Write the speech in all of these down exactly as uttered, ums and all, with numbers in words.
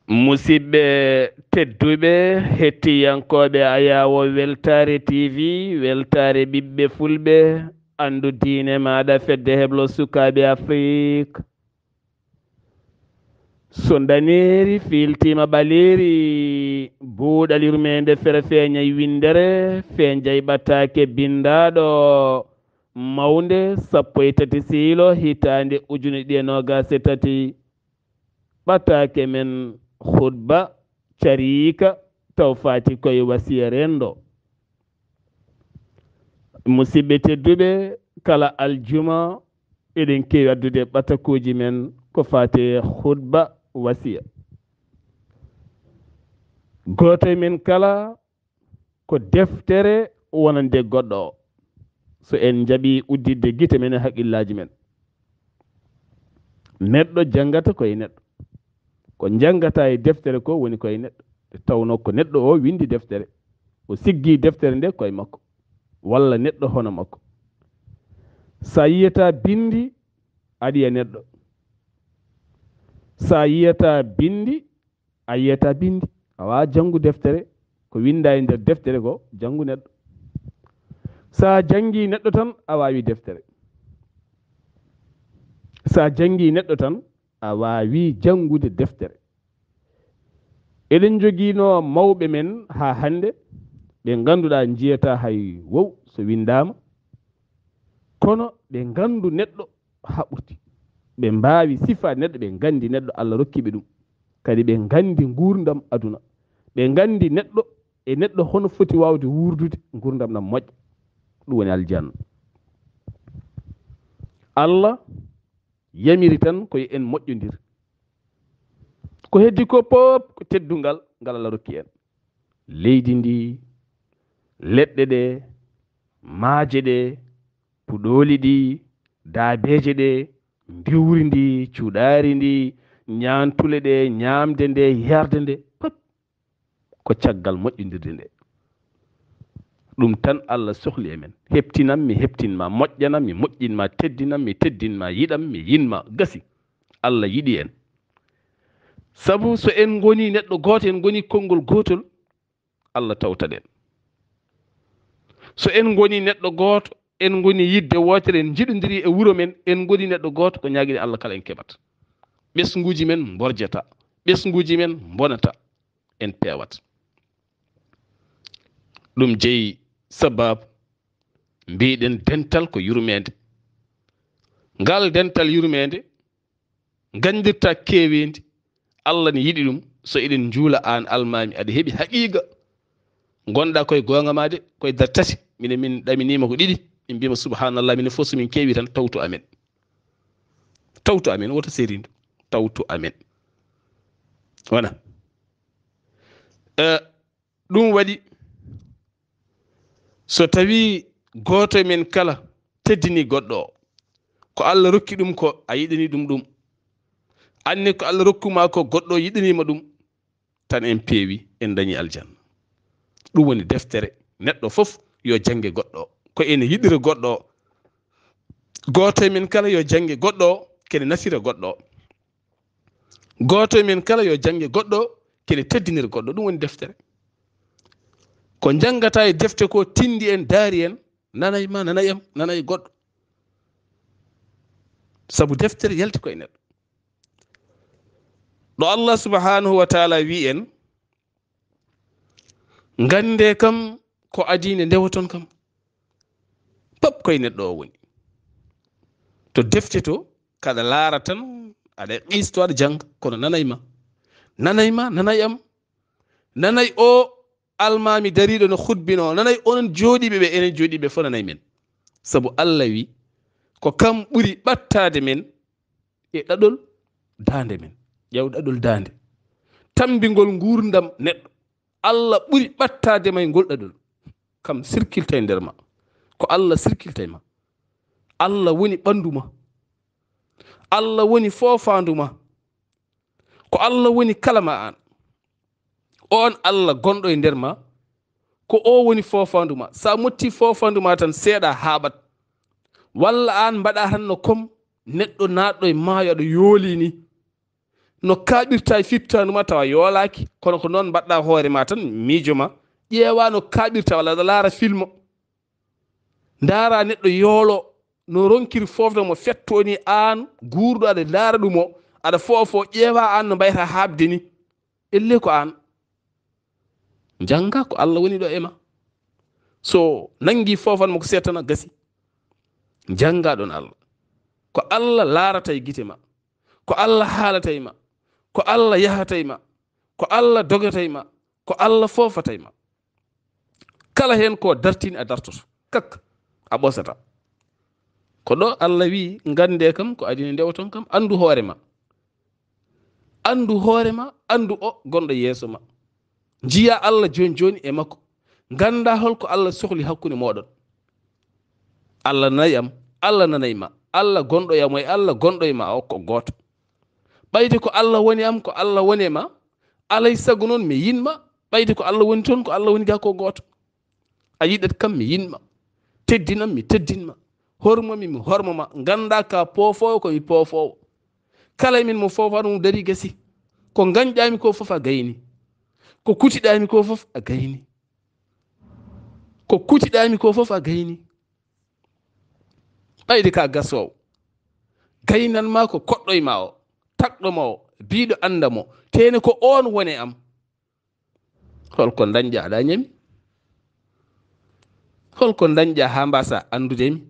Musidɓe tedduɓe, hettiyankooɓe Ayaawo Weltaare T V, Weltaare ɓiɓɓe Fulɓe, anndu diine maaɗa Fedde Heblo Sukaaɓe Afrik. So ndaneeri fiiltiima ɓaleeri, buuɗal yurmeende fere feeñay winndere, feeñay ɓataake binndaaɗo mawnde sappo e tati siilo hitaande ujunere ɗiɗi e noogaas e tati. Ɓataake men khutba cariika taw faati koye wasiya renndo. Musidɓe tedduɓe, kala aljuma eɗen keewi addude ɓatakuuji men ko faati e khutba wasiya. Gooto e men kala ko deftere wonande goɗɗo o. So en njaɓi udditde gite men e haqqillaaji men, neɗɗo janngata ko e neɗɗo. Ko njanngata e deftere ko woni ko e neɗɗo. Nde tawnoo ko neɗɗo o winndi deftere, o siggi deftere nde ko e makko, walla neɗɗo hono makko. Sa yiyata binndi, aɗa yiya neɗɗo. Sa yiyata binndi, a yiyata binndi. A waawaa janngu deftere, ko winnda e nder deftere ko janngu neɗɗo. Sa janngi neɗɗo tan, a waawi deftere. Sa janngi neɗɗo tan, a waawi janngude deftere. Eɗen njogiinoo mawɓe men haa hannde, ɓe ngannduɗaa njiyataa hay wow so winndaama, kono ɓe nganndu neɗɗo haa ɓurti. Ɓe mbaawi sifa neɗɗo, ɓe nganndi neɗɗo, Allah rokki ɓe ɗum. Kadi ɓe nganndi nguurndam aduna. Ɓe nganndi neɗɗo e neɗɗo hono foti waawde wuurdude nguurndam ɗam moƴƴa. Ɗum woni aljanna. Allah yamiri tan ko yo en moƴƴondir. Ko heddi ko pop ko teddungal ngal Allah rokki en. Leydi ndi, leɗɗe ɗe, maaje ɗe, puɗooli ɗi, daabeeje ɗe, ndiwri ndi, cuɗaari ndi, ñaantule ɗe, ñaamde nde, yarde nde, pop ko caggal moƴƴondirde nde. Ɗum tan Allah sohli e men. Heptinam, mi heptin ma, moƴƴanam, mi moƴƴin ma, teddinam, mi teddin ma, yiɗam, mi yiɗ ma, gasi. Allah yiɗi en. Sabu so en ngoni neɗɗo gooto, en ngoni konngol gootol, Allah tawtat en. So en ngoni neɗɗo gooto, en ngoni yidde wootere, en njiɗondiri e wuro men, en ngoni neɗɗo gooto, ko ñaagiɗen Allah kala en keɓat. Ɓesnguuji men mborjata, ɓesnguuji men mbonata, en peewat. Ɗum jeyi sababu mbiɗen dental ko yurmeende. Ngal dental yurmeende nganndirta keeweendi. Allah ne yiɗi ɗum. So eɗen njuula aan almaami, aɗa heɓi haqiiqa. Ngonɗa koye goonga ma de, koye dar tati. Mine min ɗaminiima ko ɗiɗi. Min mbiima, "Subhanallah, minen fof so min keewi tan, tawtu amen. Tawtu amen, woto serindo. Tawtu amen." Wona. Eh, ɗum waɗi, so tawi gooto e men kala teddini goɗɗo o, ko Allah rokki ɗum ko, a yiɗani ɗum ɗum. Anne ko Allah rokkuma ko, goɗɗo o yiɗanima ɗum, tan en peewi, en dañi aljanna. Ɗum woni deftere. Neɗɗo fof yo jannge goɗɗo o. Ko ene yiɗira goɗɗo o. Gooto e men kala yo jannge goɗɗo o, kene nafira goɗɗo o. Gooto e men kala yo jannge goɗɗo o, kene teddinira goɗɗo. Ɗum woni deftere. Ko njanngata e defte ko, tindi en, daari en, nanay ma, nanay am, nanay goɗɗo. Sabu deftere yalti ko e neɗɗo. Ɗo Allah subhanahu wa taala wi en, ngannde kam ko adii nde ndewoton kam. Pop koye neɗɗo o woni. To defte to, kaɗa laara tan, aɗa qisto, aɗa jannga, kono nanay ma. Nanay ma, nanay am. Nanay o almaami dariiɗo no khutbinoo, nanay onon jooɗiiɓe ɓe, enen jooɗiiɓe fof nanay men. Sabu Allah wi, ko kam ɓuri ɓattaade men e ɗaɗol daande men. Ƴeew ɗaɗol daande. Tammbingol nguurndam neɗɗo. Allah ɓuri ɓattaade ma e ngol ɗaɗol. Kam sirkilta e nder ma. Ko Allah sirkilta e ma. Allah woni ɓanndu ma. Allah woni foofaandu ma. Ko Allah woni kala ma aan. Oon Allah gonɗo e nder ma, ko o woni foofaandu ma. Sa motti foofaandu ma tan, seeɗa haaɓat. Walla aan mbaɗa tan no kom neɗɗo naatɗo e maayo, aɗa yooli ni. no kaaɓirta e fittaandu ma tawa yoolaaki, kono ko noon mbaɗɗa hoore ma tan, miijo ma, ƴeewa no kaaɓirta, walla aɗa laara filmo. Ndaara neɗɗo yoolo, no ronkiri foofde mo fetto ni, aan guurɗo aɗa laara ɗum o, aɗa foofo, ƴeewa aan no mbayata haaɓde ni. Elle ko aan. Njannga ko Allah woni ɗo e ma. So nanngi foofan mo ko seetana gasi. Njannga ɗon Allah. Ko Allah laarata e gite ma. Ko Allah haalata e ma. Ko Allah yahata e ma. Ko Allah dogata e ma. Ko Allah foofata e ma. Kala heen ko dartini a dartoto. Kak a ɓosata. Ko ɗo Allah wi, ngannde kam ko adii ndewoton kam, anndu hoore ma. Anndu hoore ma, anndu o gonɗo yeeso ma. Njiya Allah jooni jooni e makko. Ngannda holko Allah sohli hakkunde mooɗon. Allah nanay am, Allah nanay ma. Allah gonɗo e am e Allah gonɗo e ma o ko gooto. Ɓayde ko Allah woni am, ko Allah woni e ma, alay sago noon mi yiɗ ma. Ɓayde ko Allah woni toon, ko Allah woni ga ko gooto. A yiɗat kam, mi yiɗ ma. Teddinam, mi teddin ma. Hormami, mi hormoma. Ngannda ka poofoowo, ko mi poofoowo. Kala e min mo foofano mum darii gasi. Ko ngañɗaami ko fof a gayni. Ko kutiɗaami ko fof a gayni. Ko kutiɗaami ko fof a gayni. Ɓayde ka gasoowo. Gaynan ma ko koɗɗo e ma o, takɗo ma o, biiɗo annda mo. Teene ko oon woni am. Holko dañƴa aɗa ñami? Holko dañƴa haa mbasa anndude mi?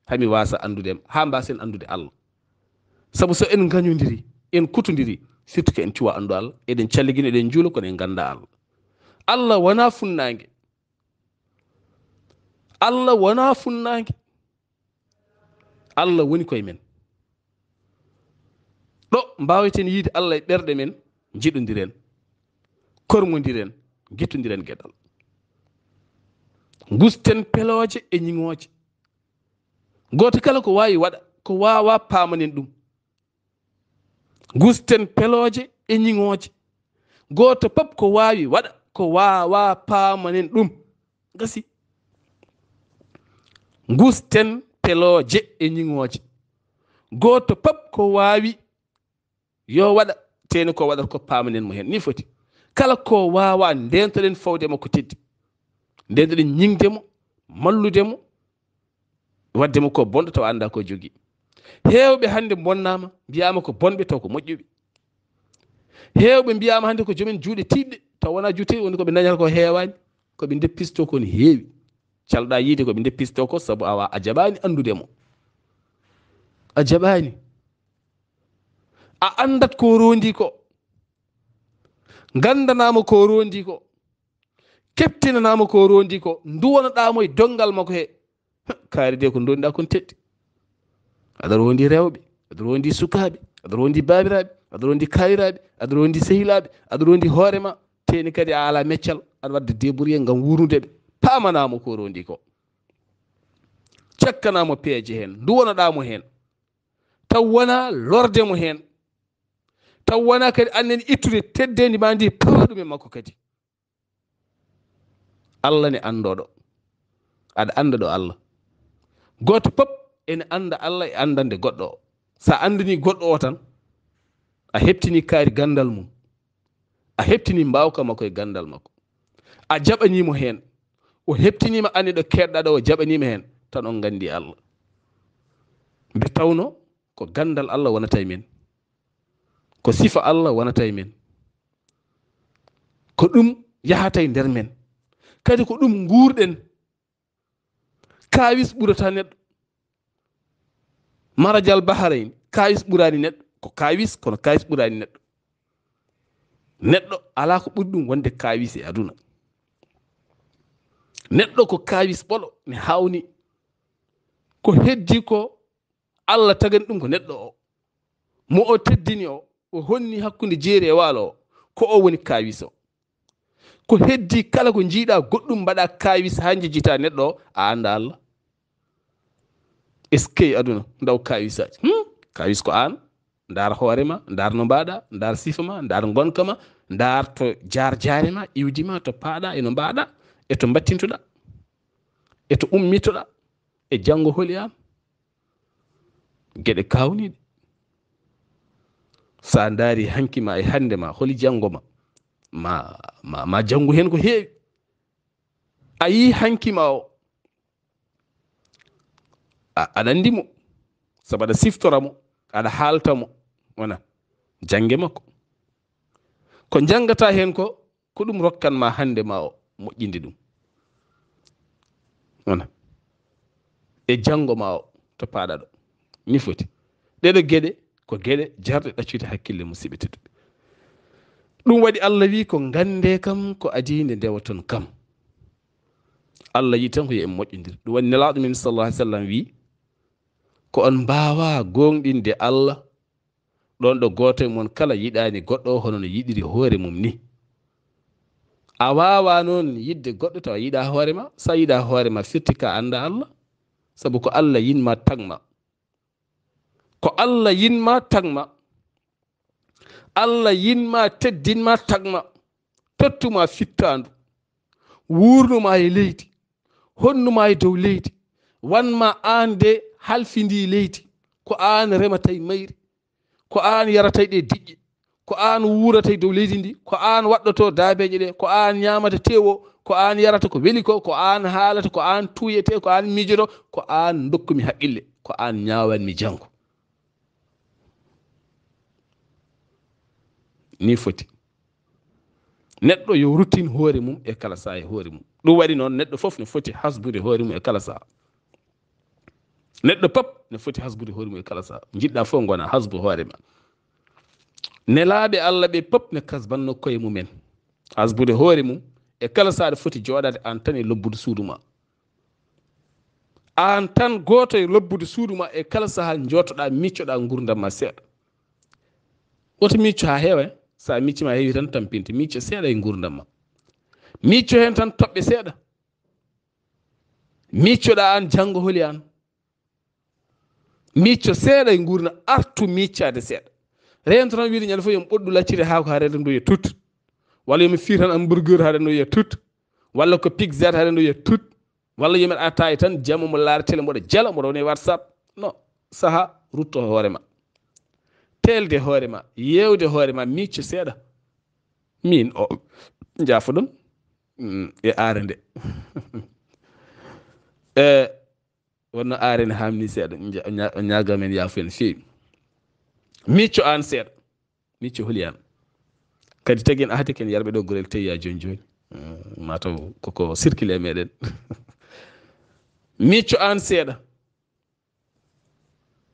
Haa mi wasa anndude ma, haa mbasen anndude Allah. Sabu so en ngañodiri, en kutodiri, surtout ko en cuwa anndu Allah, eɗen calligina, eɗen njuula, kono en ngannda Allah. Allah wona funnaange. Allah wona funnaange. Allah woni koye men. Ɗo mbaaweten yiide Allah e ɓerɗe men, njiɗodiren, kormodiren, ngittodiren geɗal. Ngusten pelooje e ñiŋooje. Gooto kala ko waawi waɗa, ko waawaa paamanen ɗum. Ngusten pelooje e ñiŋooje. Gooto pop ko waawi waɗa, ko waawaa paamanen ɗum. Gasi. Ngusten pelooje e ñiŋooje. Gooto pop ko waawi yo waɗa, teene ko waɗata ko paamanen mo heen. Ni foti. Kala ko waawaa ndeentoɗen fawde mo ko teddi. Ndeentoɗen ñiŋde mo, mallude mo, waɗde mo ko bonɗo tawa annda ko jogii. Heewɓe hannde mbonnaama, mbiyaama ko bonɓe taw ko moƴƴuɓe. Heewɓe mbiyaama hannde ko joomen juuɗe tiiɗɗe, taw wonaa juuɗe woni ko ɓe dañata ko heewaani, ko ɓe ndeppisto ko ne heewi. Calɗa yiide ko ɓe ndeppisto ko sabu awa a jaɓaani anndude mo. A jaɓaani. A anndat ko rondi ko. Nganndanaa mo ko rondi ko. Keptinanaa mo ko rondi ko. Nduwanaɗaa mo e donngal makko he. Kaari de ko ndonɗaa kon teddi. Aɗa rondi rewɓe, aɗa rondi sukaaɓe, aɗa rondi baabiraaɓe, aɗa rondi kaaliraaɓe, aɗa rondi sehilaaɓe, aɗa rondi hoore ma. Teeni kadi a alaa meccal, aɗa waɗde débrouiller ngam wuurnude ɓe. Paamanaa mo ko rondi ko. Cakkanaa mo peeje heen, nduwanaɗaa mo heen. Taw wonaa lorde mo heen. Taw wonaa kadi anndani ittude teddeendi ma ndi, pawa ɗum e makko kadi. Allah ne anndooɗo. Aɗa annda ɗo Allah. Gooto pop ene annda Allah e anndande goɗɗo o. So a anndani goɗɗo o tan, a heɓtini kaari ganndal mum. A heɓtini mbaawka makko e ganndal makko. A jaɓanii mo heen. O heɓtiniima anne ɗo keedɗa ɗo, o jaɓaniima heen. Tan on nganndi Allah. Nde tawno ko ganndal Allah wonata e men. Ko sifa Allah wonata e men. Ko ɗum yahata e nder men. Kadi ko ɗum nguurɗen. Kaawis ɓurata neɗɗo. Marajal baharayni, kaawis ɓuraani neɗɗo. Ko kaawis, kono kaawis ɓuraani neɗɗo. Neɗɗo alaa ko ɓuri ɗum wonde kaawis e aduna. Neɗɗo ko kaawis ɓolo, ne hawni. Ko heddi ko Allah tagani ɗum ko neɗɗo o. Mo o teddini o, o honni hakkunde jeeri e waalo o, ko o woni kaawis o. Ko heddi kala ko njiiɗa goɗɗum mbaɗa kaawis haa njejjita neɗɗo o, a annda Allah. Eskey aduna, ndaw kaawisaaji. Hmm? Kaawis ko aan. Ndaar hoore ma, ndaar no mbaɗa, ndaar sifa ma, ndaar ngonka ma, ndaar to jaar jaare ma, iwdi ma, to paaɗa, e no mbaɗa, e to mbattintoɗa, e to ummitoɗa, e janngo holi aan. Geɗe kaawniiɗe. So a ndaari hanki ma e hannde ma, holi janngo ma? Ma, ma, ma janngu heen ko heewi. A yii hanki ma o, a, aɗa anndi mo, sabu aɗa siftora mo, aɗa haalta mo, wona jannge makko. Ko njanngataa heen ko, ko ɗum rokkan ma hannde ma o, moƴƴinde ɗum. Wona e janngo ma o, to paaɗa ɗo. Ni foti. Ɗeɗo geɗe, ko geɗe jarɗe ɗaccude hakkille, musidɓe tedduɓe. Ɗum waɗi Allah wi ko ngannde kam, ko adii nde ndewoton kam. Allah yi tan ko yo en moƴƴondir. Ɗum waɗi Nelaaɗo men sallallahu alaihi wasallam wi, ko on mbaawa gooŋɗinde Allah, ɗoon ɗo gooto e mon kala yiɗaani goɗɗo o hono no yiɗiri hoore mum ni. A waawaa noon yiɗde goɗɗo tawa yiɗaa hoore ma. So a yiɗaa hoore ma, firti ka anndaa Allah. Sabu ko Allah yinma tagma. Ko Allah yinma tagma. Allah yinma, teddinma, tagma. Tottuma fittaandu. Wuurnuma e leydi. Honnuma e dow leydi. Wanma aan de halfindii leydi. Ko aan rematay mayri. Ko aan yaratay ɗe diƴƴe. Ko aan wuuratay dow leydi ndi. Ko aan waɗɗoto daabeeje ɗe. Ko aan ñaamata teewo. Ko aan yarata ko weli ko. Ko aan haalata, ko aan tuuyete, ko aan miijoto. Ko aan ndokkumi haqqille. Ko aan ñaawanmi janngo. Ni foti. Neɗɗo yo ruttin hoore mum e kala saha e hoore mum. Ɗum waɗi noon, neɗɗo fof ne foti hasbude hoore mum e kala saha. Neɗɗo pop ne foti hasbude hoore mum e kala saha. Njiɗɗa fof ngona hasbu hoore ma. Nelaaɓe Allah ɓe pop ne kasbanno koye mumen hasbude hoore mum e kala saha. Aɗa foti jooɗaade aan tan e lobbudu suudu ma. Aan tan gooto e lobbudu suudu ma, e kala saha njootoɗa, miccoɗa nguurndam ma seeɗa. Woto micco haa heewa, eh? So a micci ma heewi tan tampinte, micco seeɗa e nguurndam ma. Micco heen tan toɓɓe seeɗa. Miccoɗa aan janngo holi aan. Micco seeɗa e nguurna, artu miccaade seeɗa. Reento tan wiide ñande fof yo mi ɓoɗɗu lacciri haako haa reedo ndu yo tut. Walla yo mi fii tan hamburger haa reedo ndu yo tut. Walla ko pizza haa reedo ndu yo tut. Walla yo mi attaaya tan jamo mo laara tele mboɗo jala mboɗo woni WhatsApp. No, saha rutto hoore ma. Teelde hoore ma, yeewde hoore ma, micco seeɗa. Min o, njaafoɗon, mm, e aare nde. E, wonno aare ne haamni seeɗa, ña-, ña-, ñaaga men yaafo en feewi. Micco aan seeɗa. Micco holi aan. Kadi tagi en ahde ken yarɓe ɗo gorel teya jooni jooni. Mm, mataw koko circule e meɗen. Micco aan seeɗa.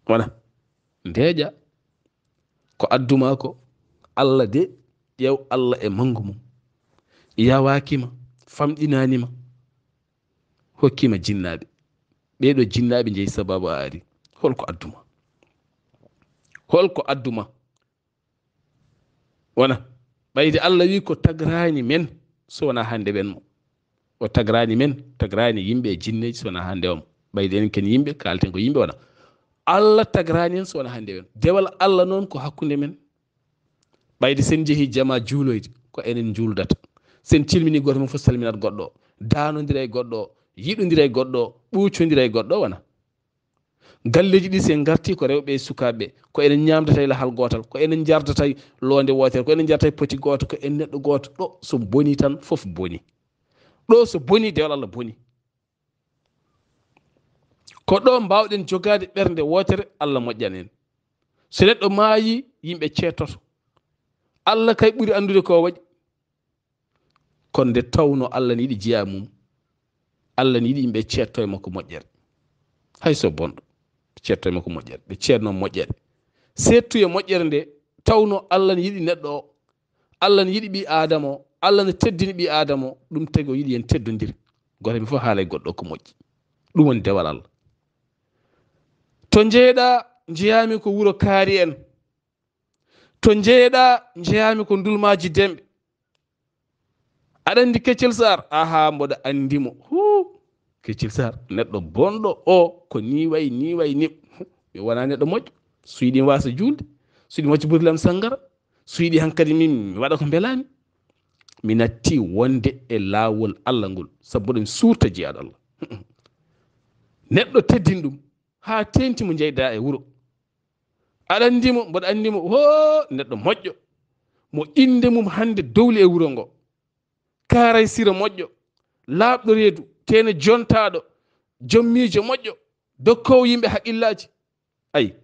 Wona. Ndeeƴa. Ko adduma ko, Allah de, ƴeew Allah e manngu mum. Yawaaki ma, famɗinaani ma, hokki ma jinnaaɓe. Ɓee ɗo jinnaaɓe njeyi sababu a ari. Hol ko adduma? Hol ko adduma? Wona. Ɓayde Allah wi ko tagraani men so wonaa hannde wen mo. O tagraani men, tagraani yimɓe e jinneeji so wonaa hannde o mo. Ɓayde enen ken yimɓe, kaalten ko yimɓe wona. Allah tagraani en so wonaa hannde wen. Dewal Allah noon ko hakkunde men. Ɓayde sen njehi jama juuloyde, ko enen njuuldata. Sen cilmini gooto mum fof salminat goɗɗo o. Daanondira e goɗɗo o, yiɗondira e goɗɗo o, ɓuucondira e goɗɗo o, wona. Galleeji ɗi sen ngarti ko rewɓe e sukaaɓe, ko enen ñaamdata e lahal gootal, ko enen njardata e loonde wootere, ko enen njardata e poti gooto, ko en neɗɗo gooto. Ɗo so boni tan fof boni. Ɗo so boni dewal Allah boni. Ko ɗo mbaawɗen jogaade ɓernde wootere, Allah moƴƴan en. So neɗɗo maayi, yimɓe ceettoto. Allah kay ɓuri anndude ko waɗi. Kono nde tawno Allah ne yiɗi jeyaa mum, Allah ne yiɗi yimɓe ceetto e makko moƴƴere. Hay so bonɗo, ceetto e makko moƴƴere. Ɓe ceetno moƴƴere. Seettu e moƴƴere nde tawno Allah ne yiɗi neɗɗo o. Allah ne yiɗi ɓii Aadama o. Allah ne teddini ɓii Aadama o. Ɗum tagi o yiɗi en teddondir. Gooto men fof haala e goɗɗo ko moƴƴi. Ɗum woni dewal Allah. To njeeɗa, njeyaami ko wuro Kaari en. To njeeɗa, njeyaami ko Ndulmaaji Demɓe. Aɗa anndi Keccel Saar? Aha, mboɗo anndi mo. Huu, Keccel Saar, neɗɗo bonɗo o, ko ni wayi, ni wayi, ni. Mi wonaa neɗɗo moƴƴo. So yiɗi mi waasa juulde. So yiɗi mi wacca burlam sanngara. So yiɗi hankadi min mi waɗa ko mbelaami. Mi natti wonde e laawol Allah ngol. Sabu mboɗo mi suurta jiyaaɗo Allah. Neɗɗo teddin ɗum. Haa teenti mo njeyda e wuro. Aɗa anndi mo, mboɗo anndi mo. Hoo, neɗɗo moƴƴo. Mo innde mum hannde dowli e wuro ngo. Kaaray Sira moƴƴo. Laaɓɗo reedu, teene jontaaɗo. Joom miijo moƴƴo. Dokkoowo yimɓe haqqillaaji. Ay,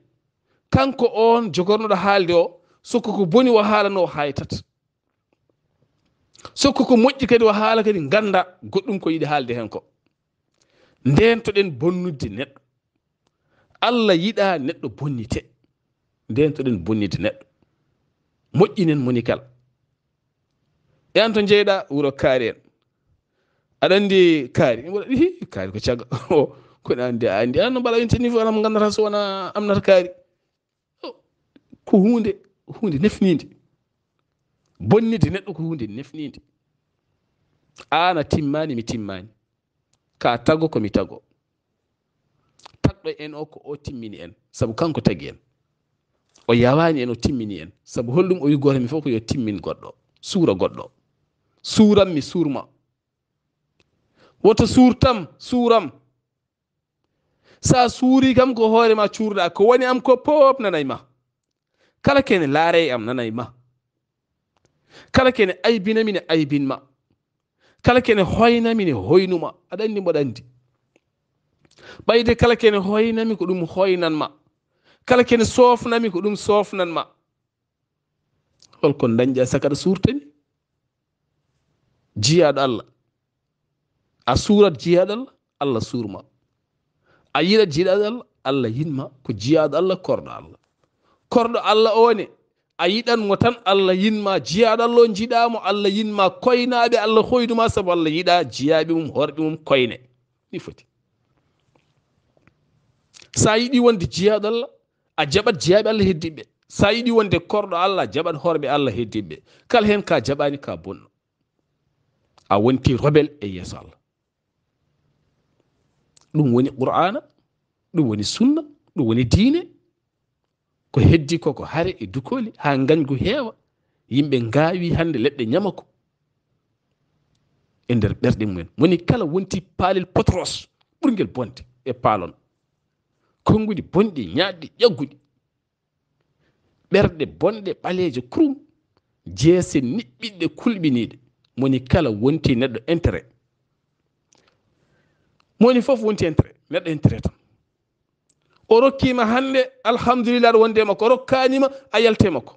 kanko on jogornoɗo haalde o, so ko ko boni o haalanoo, o haaytat. So ko ko moƴƴi kadi o haala kadi, ngannda goɗɗum ko yiɗi haalde heen ko. Ndeentoɗen bonnidde neɗɗo. Allah yiɗaa neɗɗo bonnite. Ndeentoɗen bonnidde neɗɗo. Moƴƴinen moni kala. E an to njeyɗa wuro kaari en. Aɗa anndi kaari? Mboɗo, ihi, kaari ko cagga. O, ko ene anndi, a anndi. An no mbaɗa interview, an mo nganndataa so wona amnata kaari. O, ko huunde, huunde nefniinde. Bonnide neɗɗo ko huunde nefniinde. Aan a timmaani, mi timmaani. Ka tago ko mi tago. Tagɗo en o ko o timmini en. Sabu kanko tagi en. O yawaani en, o timmini en. Sabu holɗum o wi gooto mi fof ko yo timmin goɗɗo. Suura goɗɗo. Suuram mi suurma. Woto suurtam, suuram. Sa suuri kam ko hoore ma cuurɗa. Ko woni am ko pop nanay ma. Kala kene laare e am nanay ma. Kala kene aybinami ne aybin ma. Kala kene hoynami ne hoynuma. Aɗa anndi mboɗo anndi. Ɓayde kala kene hoynami ko ɗum hoynan ma. Kala kene soofnami ko ɗum soofnan ma. Holko dañƴa saka aɗa suurtani? Jiyaaɗo Allah. A suurat jiyaaɗo Allah, Allah suurma. A yiɗat jiyaaɗo Allah, Allah yinma. Ko jiyaaɗo Allah, korɗo Allah. Korɗo Allah o ne, a yiɗan mo tan, Allah yinma. Jiyaaɗo Allah o, njiɗa mo, Allah yinma. Koynaaɓe, Allah hoynuma sabu Allah yiɗa jiyaaɓe mum, horɓe mum, koyne. Ni foti. Sa yiɗi wonde jiyaaɗo Allah, a jaɓat jiyaaɓe Allah heddiɓe. Sa yiɗi wonde korɗo Allah, a jaɓat horɓe Allah heddiɓe. Kala heen ka jaɓani, ka bonno. A wonti rebel e yeeso Allah. Ɗum woni Qur'aana, ɗum woni sunna, ɗum woni diine. Ko heddi ko, ko hare e dukoli, haa ngañgu heewa. Yimɓe ngaawi hannde leɗɗe ñamako e nder ɓerɗe mumen. Moni kala wonti paalel potros ɓurngel bonde e paalon. Konnguɗi bonɗi, ñaaɗɗi, ƴagguɗi. Ɓerɗe bonɗe, ɓaleeje kurum, jeese niɓɓiɗɗe, kulɓiniiɗe. Moni kala wonti neɗɗo intérêt. Moni fof wonti intérêt, neɗɗo intérêt tan. O rokkiima hannde, alhamdulillah, aɗa wonde e makko. O rokkaanima, a yalte makko.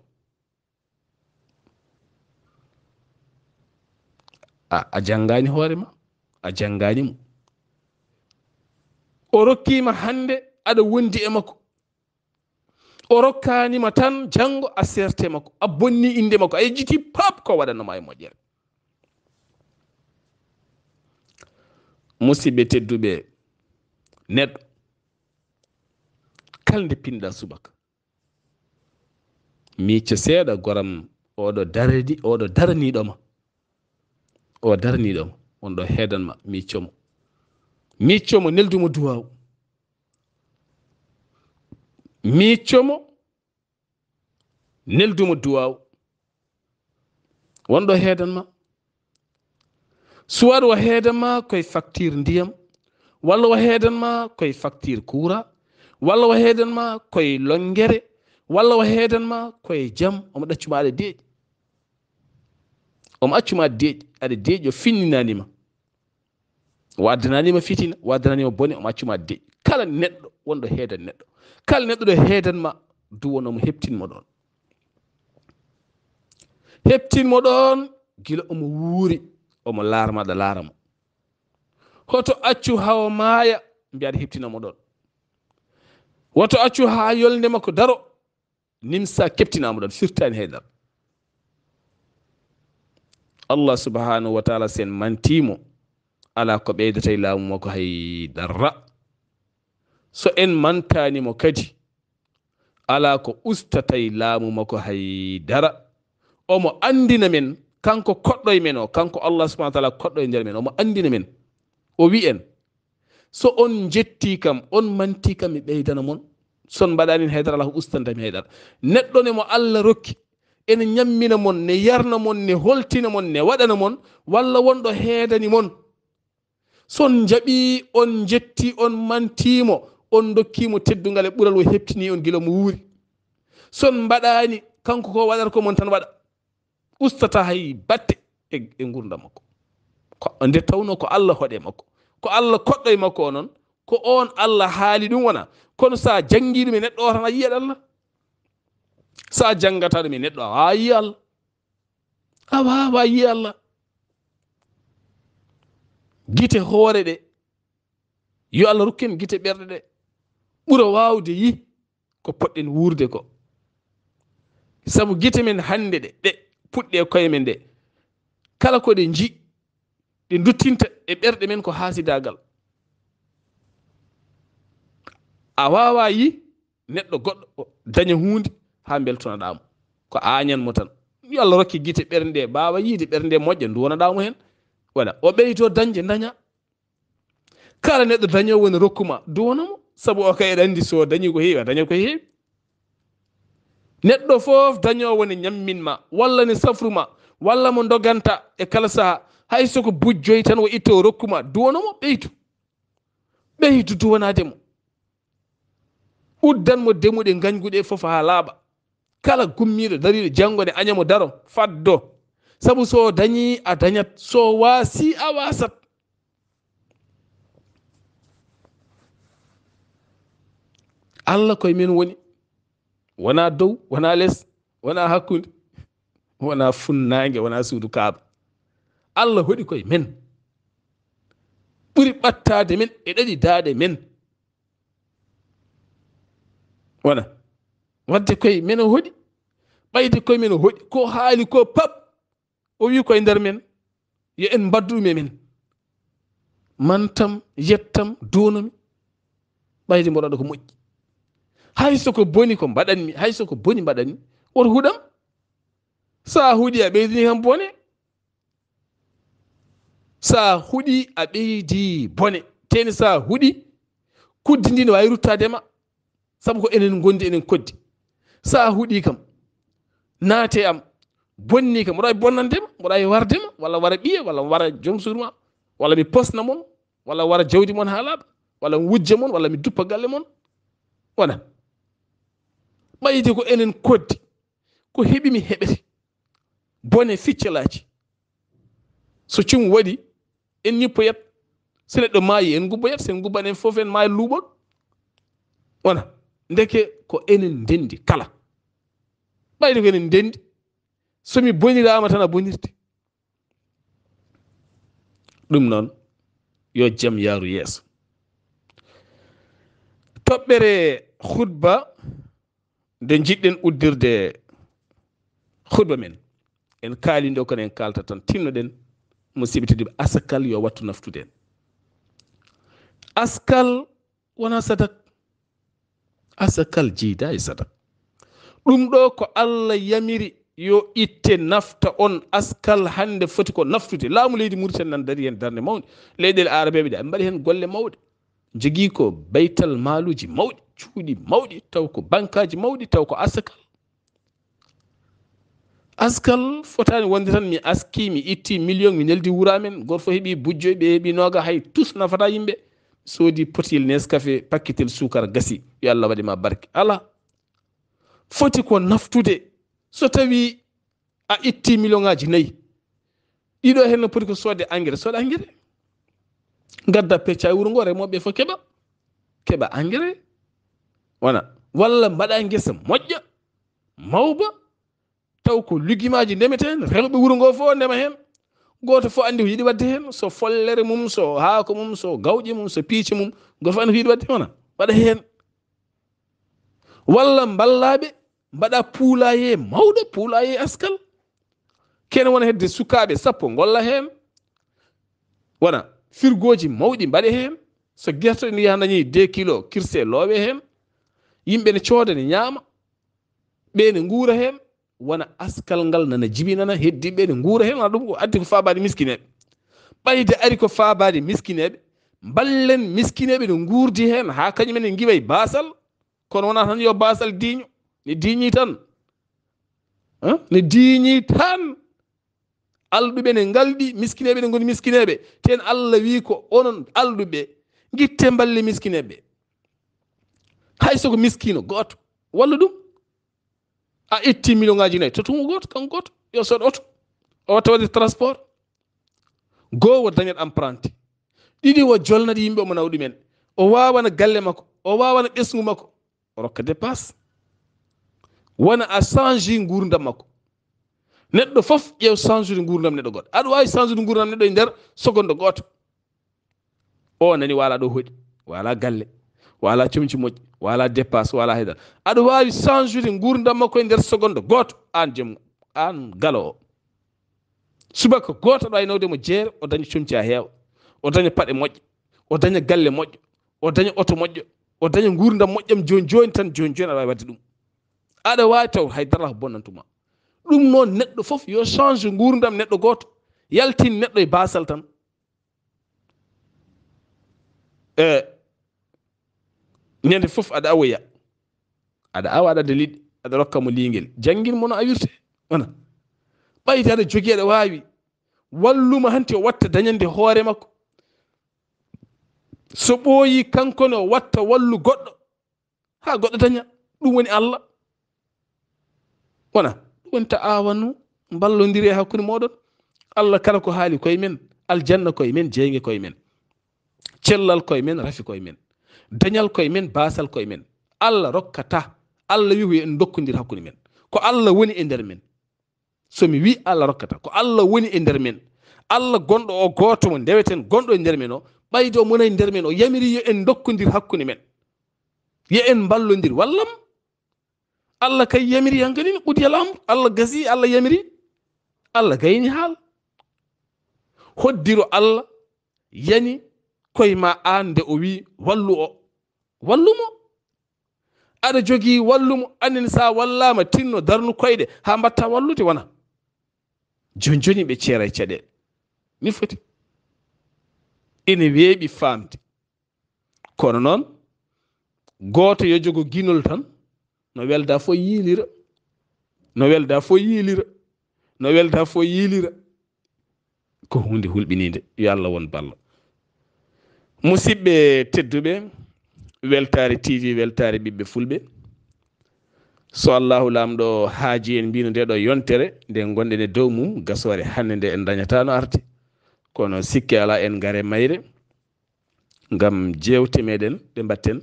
A, a janngaani hoore ma, a janngaani mo. O rokkiima hannde, aɗa wondi e makko. O rokkaanima tan, janngo a seerte makko, a bonni innde makko, a yejjiti pap ko waɗanoma e moƴƴere. Musidɓe tedduɓe, neɗɗo kala nde pinɗa subaka, micco seeɗa, goram, oɗo darani, oɗo daraniɗoma. O daraniɗoma, on ɗo heedanma, miccomo. Miccomo, neldumo duwaw. Miccomo, neldumo duwaw. Wonɗo heedanma. Soit o heedanma koye facture ndiyam, walla o heedanma koye facture courant, walla o heedanma koye lonngere, walla o heedanma koye jam, omo ɗaccuma aɗa deeƴi. Omo accuma deeƴi, aɗa deeƴi, o finninanima. O addananima fitina, o addananima bone, omo accuma deeƴi. Kala neɗɗo wonɗo heedan neɗɗo, kala neɗɗo ɗo heedanma, duwonomo, heptinmo ɗon. Heptinmo ɗon gila omo wuuri, omo laarma, aɗa laaramo. Hoto accu haa o maaya, mbiya aɗa heptinamo ɗon. Woto accu haa yolnde makko daro, nimsa keptinamo ɗon, firtani haydara. Allah subhanahu wa taala, sen mantimo, ala ko ɓeydata e laamu makko haydara. So en mantanimo kadi, ala ko ustata e laamu makko haydara. Omo andina men, kanko koɗɗo e men o, kanko Allah subhanahu wa taala koɗɗo e nder men, omo andina men. O wi en, so on jetti kam, on manti kam, mi ɓeydana mon. So on mbaɗani haydara, ala ko ustantami haydara. Neɗɗo ne mo Allah rokki, ene ñammina mon, ne yarna mon, ne holtina mon, ne waɗana mon, walla wonɗo heedani mon. So on njaɓi, on jetti, on mantimo, on dokkimo teddungal e ɓural, o heptini on gila mo wuuri. So on mbaɗaani, kanko ko waɗata ko mon tan waɗa. Ustata hay batte e, e ngurdam makko. Ko nde tawno ko Allah hoɗe makko. Ko Allah koɗɗo e makko o noon, ko on Allah haali ɗum wona. Kono sa janngi ɗum e neɗɗo o tan a yiyat Allah. Sa janngata ɗum e neɗɗo a wawa yiye Allah. A wawa yiye Allah. Gite hoore ɗe. Yo Allah rokku en gite ɓerɗe ɗe. Ɓura waawde yi ko poɗɗen wuurde ko. Sabu gite men hannde ɗe, ɗe puɗɗe e koye men ɗe. Kala ko ɗe nji, ɗe duttinta e ɓerɗe men ko haasidaagal. A wawa yi neɗɗo goɗɗo o daña huunde haa mbeltonoɗaa mo. Ko a añan mo tan. Yo Allah rokke gite ɓernde, mbaawa yiide ɓernde moƴƴa, nduwanaɗaa mo heen. Wala, o ɓeydo dañde, daña. Kala neɗɗo dañoowo ne rokkuma, duwano mo. Sabu o kay eɗa anndi so dañi ko heewi, a dañat ko heewi. Neɗɗo fof dañoowo ne ñammin ma, walla ne safru ma, walla mo ndoganta e kala saha, hay so ko bujjoy tan o itta o rokkuma, duwano mo, ɓeydu. Ɓeydu duwanaade mo. Uddan mo demuɗe ngañguɗe fof haa laaɓa. Kala gummiiɗo dariiɗo janngo ne aña mo daro, faddo. Sabu so dañi a dañat, so waasi a waasat. Allah koye men woni. Wona dow, wona les, wona hakkunde, wona funnaange, wona suudu Kaaba. Allah hoɗi koye men. Ɓuri ɓattaade men e ɗaɗi daade men. Wona. Wadde koye men o hoɗi. Ɓayde koye men o hoɗi. Ko haali ko pap. O wi koye nder men. Yo en mbaddu ɗum e men. Mantam, yettam, duunomi. Ɓayde mboɗo waɗa ko moƴƴi. Hay so ko boni ko mbaɗanmi, hay so ko boni mbaɗanmi. Woto huɗam. Sa huɗi a ɓeydini kam bone. Sa huɗi a ɓeydi bone. Teni sa huɗi, kuddi ndi ne waawi ruttaade ma. Sabu ko enen ngondi, enen koddi. Sa huɗi kam, naate am, bonni kam, mboɗo waawi bonnande ma, mboɗo waawi warde ma, walla wara ɓiye, walla wara joom suudu ma, walla mi posna mon, walla wara jawdi mon haa laaɓa, walla mi wujja mon, walla mi duppa galle mon. Wona. Ɓayde ko enen koddi, ko heɓi mi heɓete. Bone ficcalaaji. So cum waɗi, en ñippoyat. So neɗɗo maayi, en ngubboyat. So en ngubban en fof, en maaya luuɓol. Wona. Ndeke ko enen ndenndi kala. Ɓayde ko enen ndenndi. So mi boniraama tan a bonirte. Ɗum noon, yo jam yaaru yeeso. Toɓɓere khutba nde njiɗɗen uddirde khutba men. En kaali nde, kono en kaalta tan, tinnoɗen, musidɓe tedduɓe, askal yo wattu naftude en. Askal wona sadak. Askal jeyda e sadak. Ɗum ɗo ko Allah yamiri yo itte nafta on. Askal hannde foti ko naftude. Laamu leydi Mauritanie nan dari heen darnde mawnde. Leyɗeele Arabeeɓe ɗe mbaɗi heen golle mawɗe. Jogii ko baytal maaluuji mawɗi, cuuɗi mawɗi, taw ko bankaaji mawɗi, taw ko askal. Askal fotaani wonde tan mi aski, mi itti million, mi neldi wuro amen, gooto fof heɓi bujjoy, ɓe heɓi nooga, hay tus nafata yimɓe. Soodi potel Nescafé, pakketel suukara, gasi, yo Allah waɗe ma barke. Alaa. Foti ko naftude. So tawi a itti million ngaaji nayi, ɗiɗo heen no poti ko soodde engrais, sooda engrais. Ngadda pecca e wuro ngo, remooɓe fof keɓa, keɓa engrais. Wona. Walla mbaɗa ngesa moƴƴa, mawba, taw ko lugimaaji ndemeten, rewɓe wuro ngo fof ndema heen. Gooto fof anndi ko yiɗi waɗde heen, so follere mum, so haako mum, so gawƴe mum, so piice mum, gooto fof anndi ko yiɗi waɗde, wona, waɗa heen. Walla mballaaɓe mbaɗa poulailler mawɗo, poulailler askal. Kene wona hedde sukaaɓe sappo ngolla heen. Wona firgooji mawɗi mbaɗe heen. So gerte ni yaha dañi deux kilo kirse loowe heen. Yimɓe ne cooda ne ñaama. Ɓe ne nguura heen. Wona askal ngal nana jibinana heddiiɓe ne nguura heen. Wona ɗum ko addi ko faabaade miskineeɓe. Ɓayde ari ko faabaade miskineeɓe, mballen miskineeɓe no nguurdi heen haa kañum en ne ngiwa e baasal. Kono wonaa tan yo baasal diiño, ne diiñi tan. Hein? Ne diiñi tan. Alɗuɓe ne ngalɗi, miskineeɓe ne ngoni miskineeɓe. Ten Allah wi ko onon alɗuɓe, ngitte mballe miskineeɓe. Hay so ko miskino gooto, walla ɗum. A itti million ngaji nayi to tungu goto, kanko goto yo soɗ oto, o watta waɗi transport. Goo wo dañat apprenti, ɗiɗi wo jolnat yimɓe omo nawa ɗumen, o wawana galle makko, o wawana ɓesngu makko, o rokka dépasse. Wona a change ngurdam makko. Neɗɗo fof ƴeew change de ngurdam neɗɗo goɗɗo. Aɗa wawi change de ngurdam neɗɗo e nder seconde goto. O nani wala ɗo hoɗi, wala galle, wala comci moƴƴi, wala dépasse, wala haydara. Aɗa wawi change de ngurdam makko e nder seconde goto, an joom, an galo o. Subaka goto ɗo ay nawde mo jeere, o daña comci ha heewa, o daña paɗe moƴƴe, o daña galle moƴƴo, o daña oto moƴƴo, o daña ngurdam moƴƴam joni joni tan, joni joni aɗa wawi wadde ɗum. Aɗa wawi taw haydara ko bonnantuma. Ɗum noon neɗɗo fof yo change ngurdam neɗɗo goto, yaltin neɗɗo e basal tan. E ñande fof aɗa awoya, aɗa awa, aɗa adda liɗɗi, aɗa rokka mo liingel, janngin mo no awirte. Wona ɓayde aɗa jogii, aɗa waawi, walluma hanti o watta dañande hoore makko. So ɓooyi kanko ne o watta wallu goɗɗo, haa goɗɗo daña. Ɗum woni Allah. Wona ɗum woni ta awanu, mballondiri e hakkunde mooɗon. Allah kala ko haali koye men, aljanna koye men, jeynge koye men, cellal koye men, rafi koye men, dañal koye men, basal koye men. Allah rokkata. Allah wi ko yo en dokkondir hakkunde men. Ko Allah woni e nder men. So mi wi Allah rokkata, ko Allah woni e nder men. Allah gonɗo o gooto mo ndeweten, gonɗo e nder men o, ɓayde o mona e nder men, o yamiri yo en dokkondir hakkunde men. Yo en mballondir, wallam. Allah kay yamiri hankadi ne, qudiya al amr. Allah gasi, Allah yamiri. Allah gayni haal. Hoddiro Allah yani koye ma an nde o wi wallu o. Wallumo. Aɗa jogii wallumo, anen sa wallama tinno darnu koyɗe ha mbatta wallude wona. Joni joni ɓe ceera e caɗeele. Mi foti. Ene weeɓi faamde. Kono noon, gooto yo jogo ginol tan, no welda fof yiilira, no welda fof yiilira, no welda fof yiilira. Ko huunde hulɓiniinde. Yo Allah won ballo. Musidɓe tedduɓe, Weltaare T V, Weltaare ɓiɓɓe fulɓe. So Allahu Laamɗo haaji en mbino nde ɗo yontere, nde ngonɗen e dow mum, gasoore hannde nde en dañata no arde. Kono sikke alaa en ngare mayre. Ngam jeewte meɗen ɗe mbatten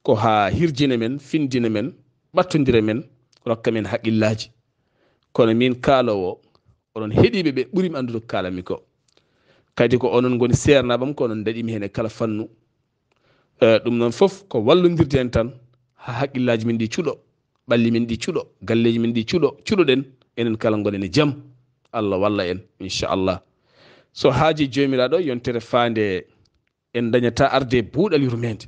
ko haa hirjina men, findina men, ɓattondira men, rokka men haqqillaaji. Kono min kaaloowo, oɗon heɗiiɓe ɓe ɓuri mi anndude ko kaalanmi ko. Kadi ko onon ngoni seernaaɓe am, ko onon ndaɗi mi heen e kala fannu. Eh, ɗum noon fof ko wallondirde en tan haa haqqillaaji men ɗi cuɗo. Ɓalli men ɗi cuɗo, galleeji men ɗi cuɗo, cuɗoɗen, enen kala ngonen e jam. Allah walla en, inchallah. So haaji Joomiraaɗo, yontere faande en dañata arde e buuɗal yurmeende.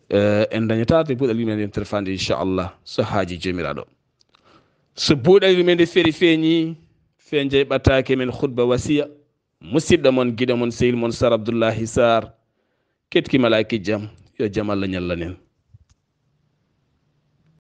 Eh, en dañata arde e buuɗal yurmeende yontere faande, inchallah, so haaji Joomiraaɗo. So buuɗal yurmeende feeri feeñi, feenjay ɓataake men khutba wasiya, musidɗo mon, giɗo mon, sehil mon, Sar Abdullahi Sar, ketki malaaki jam, yo jam Allah ñallanen.